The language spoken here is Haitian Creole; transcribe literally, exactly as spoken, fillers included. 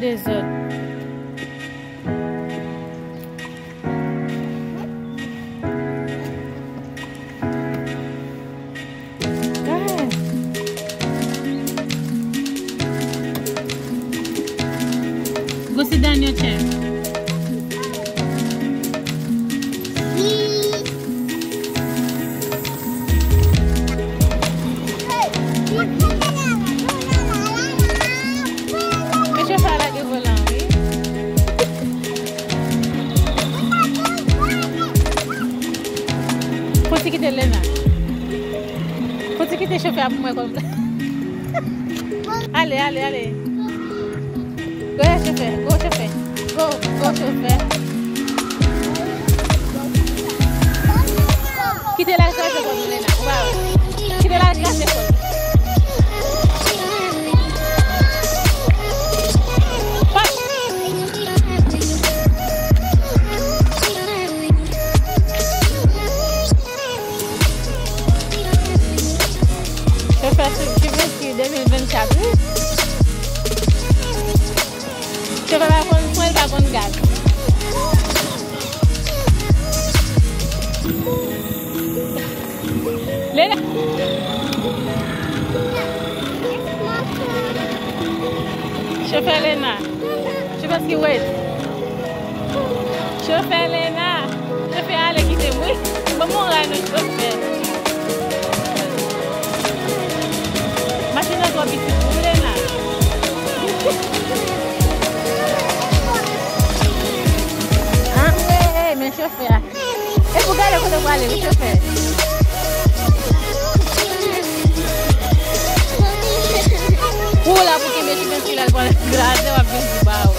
Dezòd. Go sit down your chair. Men chofè a lage volan, wi. Fò ti kite Lena. Fò ti kite chofè a pou mwen kòm sa. Ale, ale, ale. Go, chofè, go, chofè. Go, go, chofè. Kite l al kraze kò nou, Lena. Ou pa wè. Kite l al kraze kò nou. Hop. Chofè sou, sou Chevrolet de mil vennkat, wi. Chofè pa konn fren, pa konn gaz. Lena. Chofè Lena. Chofè ski wait. Chofè Lena. Chofè ale kite m, wi. Ban m yon ray non chofè. Machin nan twò pitit pou Lena. Ah, ey, ey, men chofè a. E pou gade kote w prale, wi, chofè. Ou la pou kenbe ti penti la, l pral kraze, w ap vin pou ba w.